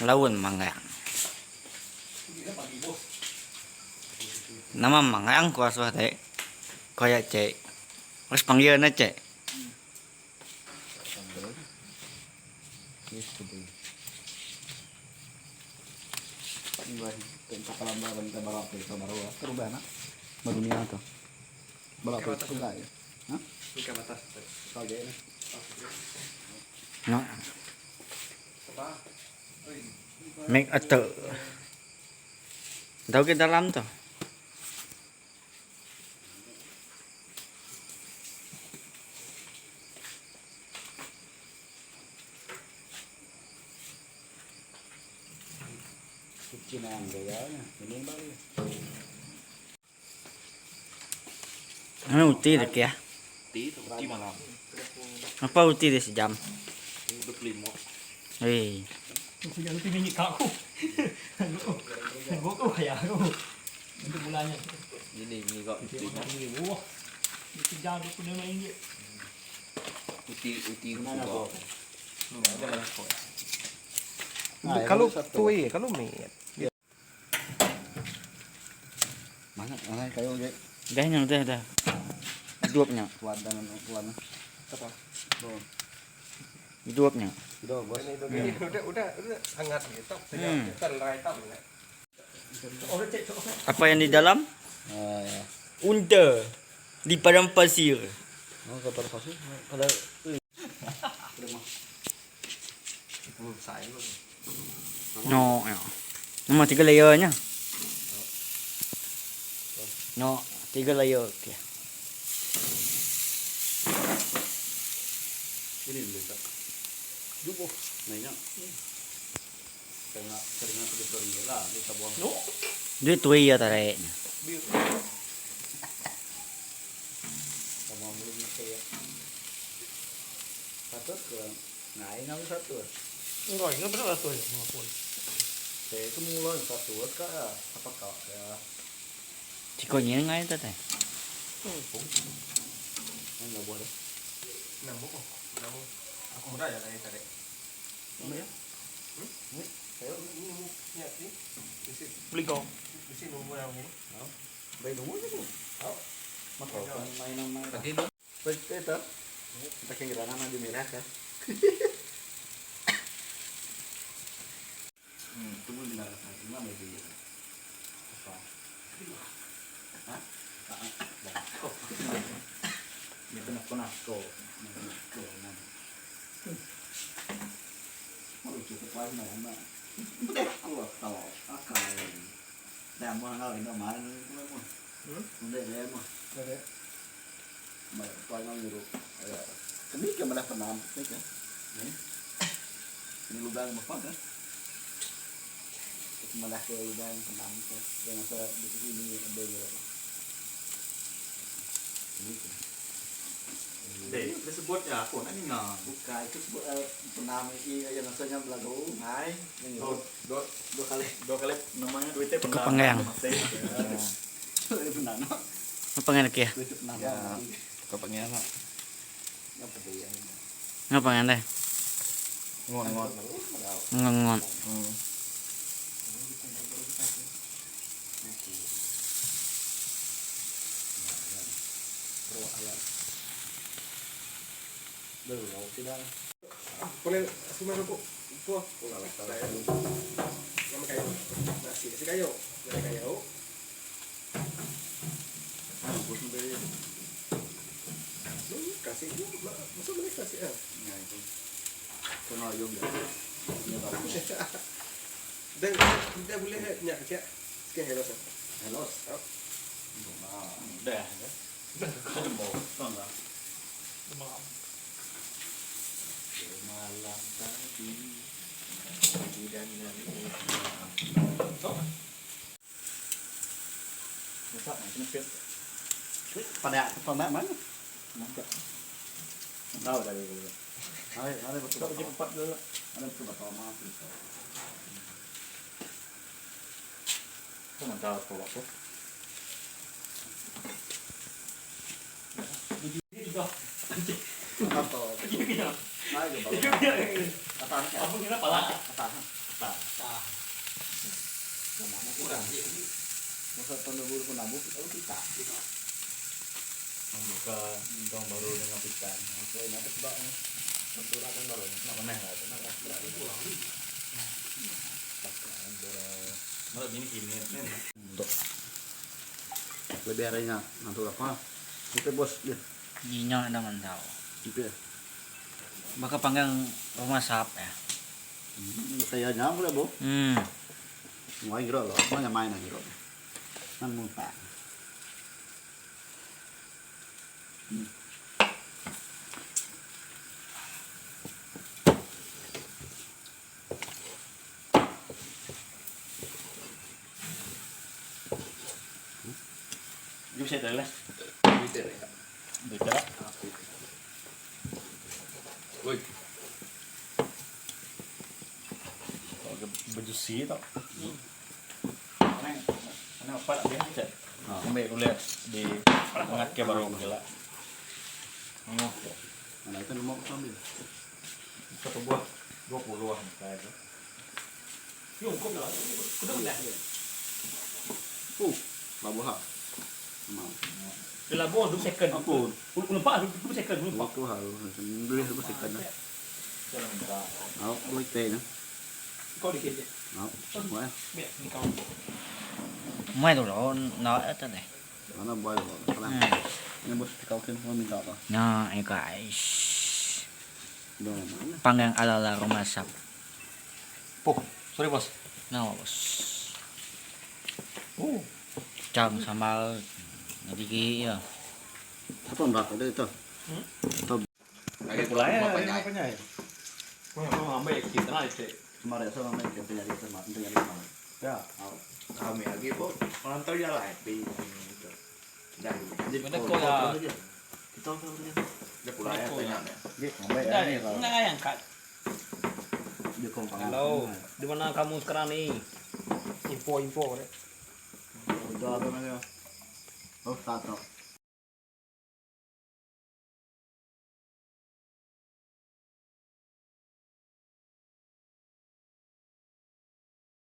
Laun manggang. Nama manggang ku asuh te. Ko iya cek. Terus panggil ne cek. No. Make ato. Tau ke dalam tu. Mana uti dek ya? Uti malam. Apa uti dia sejam? 25. Hei. Ini ni kok uti. Uti uti juga. Kalau tui, kalau mit. Mana mana kayu je. Dah nya dah dah. Hidup nya. Tuan dan tuan. Apa? Bo. Hidup nya. Udah bos. Udah udah udah hangat gitu. Terlerai tak boleh. Apa yang di dalam? Ah ya. Unta di padang pasir. Oh, kata pasir. Ada No. Ya. Nombor tiga layernya. No, tiga layer. Okey. ini dulu tak. Jubo. Nanya. Karena karena tu betul ni lah, dia tak buang. Duit tui ya tarik. Tak buang belum nak kaya. Satu ke? Nah, ini aku satu. Enggak, ini benar satu ya, pun. Saya itu mula satu ke apa kau ya? Chỉ có nhớ ngay ta này. Ini nggak boleh. Nambah kok. Nambah. Aku muda ya tadi tadi. Ini ya? Ini saya Ini mu ya ni. Isi beli kau. Isi nunggu yang ini. Baik nunggu je tu. Mak kau kan main main. Tadi lu Baik itu. Kita kira nama di merah ya. Tunggu di dalam ini mana dia? Apa? Hah? Kok. ni kena kena ko. Mau cukup lain mana? Aku tahu. Akai. Dah mau ngau ini mana? Hmm? Dah mau. Ada. Mà coi ngon nhiều Kami ke mana penam ni ke? Ni. Ini lubang apa kan? Malah ke lubang penam ke. Dan masa di sini ada je. Ini ke. Deh, dia sebut ya aku nak ni ngah. Bukan itu sebut penam ini yang rasanya belagu hai. Yang Oh, dua dua kali dua kali namanya duitnya Cukup penggang. Ini penam. Apa ngan kia? Duit penam. Ya. Kau panggil lah. Yang pedih ya. Ngapa ngan deh? Ngon ngon. Ngon ngon. Tidak. Boleh semua rokok. Itu. Saya. Nama kayu. Nasi, nasi kayu. Nasi kayu. Kasih itu, masa boleh kasih ah? Ya itu. Kena ayam dah. Ini bagus. Dan kita boleh minyak kecil. Sikit helos. Helos. Oh. Dah. Dah. Malam tadi. Dan Masak ni kena fit. Pada pada mana? Nampak. Tahu tadi dulu. Ada ada betul. Tak cepat dulu. Ada betul betul maaf. Kau nak tahu apa apa? Aku ngira pala. Masa tahun 2026 lalu kita. Membuka tahun baru dengan pitan. Nak meneh lah. Malah bini kini. Untuk lebih harinya nanti apa? Itu bos dia. Nyinyo enda mantau. Itu ya. Baka panggang rumah sap ya. Kaya nya boleh bu. Ngoài rồi rồi, nó nhà mai này rồi. Năm mươi bạc. Giúp xe tới lên. Được đó. Ui. Có cái baju si tau. Mana mana apa lah dia cek. Ambil boleh di hangat ke baru gila. Oh, Mana itu nomor sambil. satu buah 20 lah kayak itu. Babu ha. Mau. Labu 2 second. Apa? Nampak 2 second nampak. Waktu harus beli satu second. Jangan minta. Mau beli teh ni. Kau dikit je. Mau. Boleh. Biar ni kau. Mai tu lo nói ít này. Mana boleh. Kalau ni bos kau kena minta apa? Nah, eh guys. Dong mana? Panggang ala-ala rumah sap. Puh, sorry bos. Nah, bos. Cang sambal nabigi ya. Apa enggak ada itu? Lagi Pula ya, bapaknya. apanya ya? Gua ambil kita lah itu. Kemarin saya sama yang penyari sama penyari sama. Ya. Kami lagi po. Orang tahu ya lah happy. Dah. Mana kau ya? Kita tahu dia. Dia pula ya tanya. Dia ambil ya ni kalau Enggak yang kat. dia kompang. Halo, di mana kamu sekarang nih? Info-info ni. Udah apa namanya? Oh, satu.